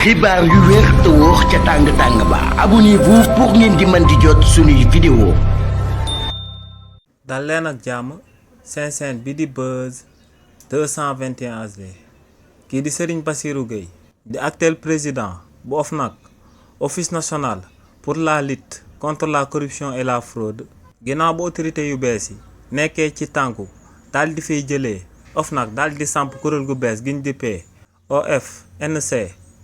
xibaar yu wér te wóor ca tàng ba abonnez-vous pour ngeen di mën di jot suñuy vidéo. dal leen ak jàmm seen chaîne bi di Buzz 221 HD kii di Serigne Bassirou Gueye di actuel président bu OFNAC office national pour la lutte contre la corruption et la fraude ginnaaw bu autorité yu bees yi nekkee ci tànku daal di fay jëlee OFNAC daal di samp kuréel gu bees giñ dippee OFNC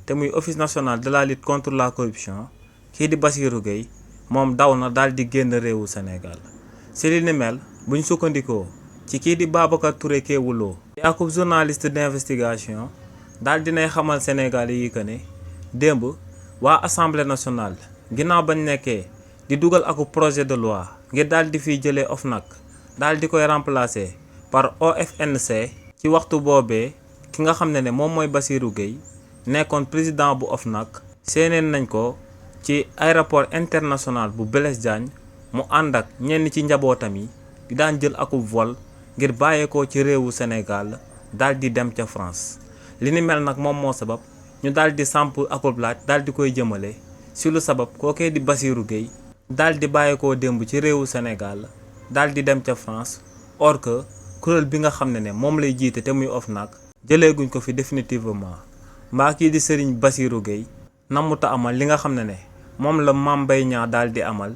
te muy office national de la lutte contre la corruption kii di Bassirou Gueye moom daw na daal di génn réewu Sénégal si li ni mel buñ sukkandikoo ci kii di Babacar Touré Kewoulo di akub journaliste d'investigation daal dinay xamal Sénégal yi que ne démb waa assemblée nationale ginnaaw bañ nekkee di dugal akub projet de loi ngir daal di fiy jëlee OFNAC daal di koy remplacer par OFNC ci waxtu boobee ki nga xam ne moom mooy Bassirou Gueye nekkoon président bu OFNAC seeneen nañ ko ci aéroport international bu Blaise Diagne mu ànd ak ñenn ci njabootam yi di daan jël akub vol ngir bàyyeekoo ci réewu Sénégal daal di dem ca France li ni mel nag moom moo sabab ñu daal di samp akub laaj daal di koy jëmale si lu sabab kookee di Bassirou Gueye daal di bàyyeekoo démb ci réewu Sénégal daal di dem ca France or que kuréel bi nga xam ne moom lay jiite te muy OFNAC jëleeguñ ko fi définitivement mbaa kii di Serigne Bassirou Gueye namuta amal li nga xam ne moom la Mame Mbaye Niang daal di amal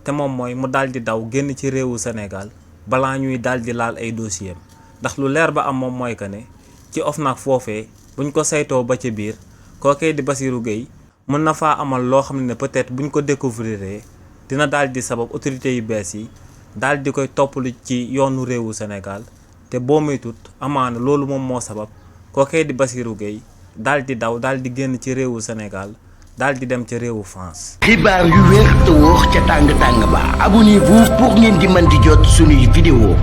te moom mooy mu daal di daw génn ci réewu Sénégal balaa ñuy daal di laal ay dossier ndax lu leer ba am moom mooy que ne ci OFNAC foofee buñ ko saytoo ba ca biir kookee di Bassirou Gueye mën na faa amal loo xam ne peut-être buñ ko découvrir dina daal di sabab autorités yu bees yi daal di koy toppalu ci yoonu réewu Sénégal te boo moytut amaana loolu moom moo sabab kookee di Bassirou Gueye daal di daw daal di génn ci réewu Sénégal daal di dem ca réewu France. xibaar yu wér te wóor ca tàng ba abonnez-vous pour ngeen di mën di jot suñuy vidéo.